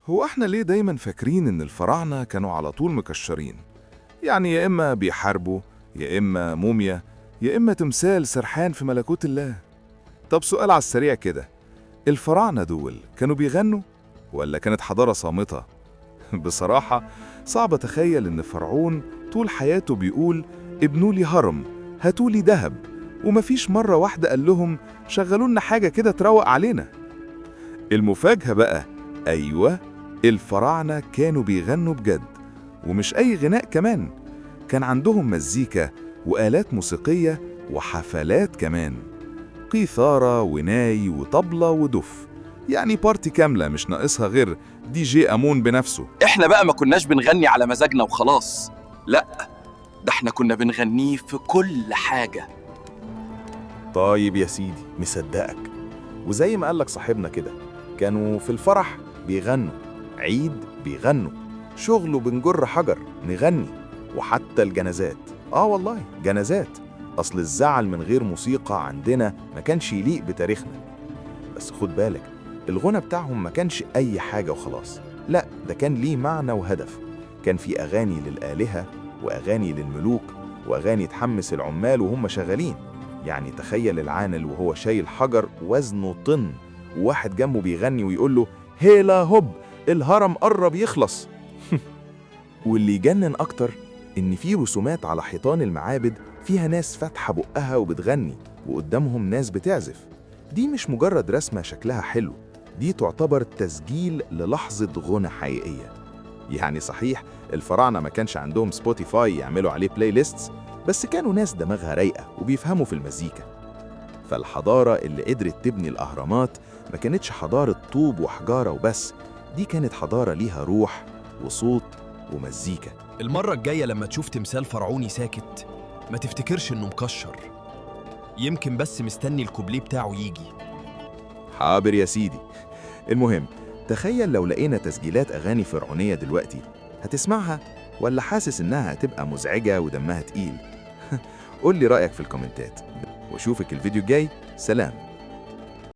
هو احنا ليه دايما فاكرين ان الفراعنة كانوا على طول مكشرين؟ يعني يا إما بيحاربوا، يا إما موميا، يا إما تمثال سرحان في ملكوت الله. طب سؤال على السريع كده، الفراعنة دول كانوا بيغنوا ولا كانت حضارة صامتة؟ بصراحة صعب أتخيل إن فرعون طول حياته بيقول ابنوا لي هرم، هاتوا لي ذهب، ومفيش مرة واحدة قال لهم شغلوا لنا حاجة كده تروق علينا. المفاجأة بقى، أيوة الفراعنة كانوا بيغنوا بجد، ومش أي غناء كمان، كان عندهم مزيكا وآلات موسيقية وحفلات كمان، قيثارة وناي وطبلة ودف، يعني party كاملة مش ناقصها غير دي جي أمون بنفسه. احنا بقى ما كناش بنغني على مزاجنا وخلاص، لا ده احنا كنا بنغنيه في كل حاجة. طيب يا سيدي مصدقك، وزي ما قالك صاحبنا كده، كانوا في الفرح بيغنوا، عيد بيغنوا، شغل بنجر حجر نغني، وحتى الجنازات. آه والله جنازات، أصل الزعل من غير موسيقى عندنا ما كانش يليق بتاريخنا. بس خد بالك، الغنى بتاعهم ما كانش أي حاجة وخلاص، لا ده كان ليه معنى وهدف. كان في أغاني للآلهة وأغاني للملوك وأغاني تحمس العمال وهم شغالين. يعني تخيل العانل وهو شايل حجر وزنه طن، وواحد جنبه بيغني ويقول له هيلا هوب الهرم قرب يخلص. واللي يجنن أكتر إن في رسومات على حيطان المعابد فيها ناس فاتحة بقها وبتغني وقدامهم ناس بتعزف. دي مش مجرد رسمة شكلها حلو، دي تعتبر تسجيل للحظة غنى حقيقية. يعني صحيح الفراعنة ما كانش عندهم Spotify يعملوا عليه playlists، بس كانوا ناس دماغها رايقة وبيفهموا في المزيكا. فالحضارة اللي قدرت تبني الأهرامات ما كانتش حضارة طوب وحجارة وبس، دي كانت حضارة ليها روح وصوت ومزيكا. المرة الجاية لما تشوف تمثال فرعوني ساكت ما تفتكرش إنه مكشر، يمكن بس مستني الكوبليه بتاعه يجي. حاضر يا سيدي. المهم تخيل لو لقينا تسجيلات أغاني فرعونية دلوقتي، هتسمعها ولا حاسس إنها هتبقى مزعجة ودمها تقيل؟ قول لي رأيك في الكومنتات، وأشوفك الفيديو الجاي. سلام.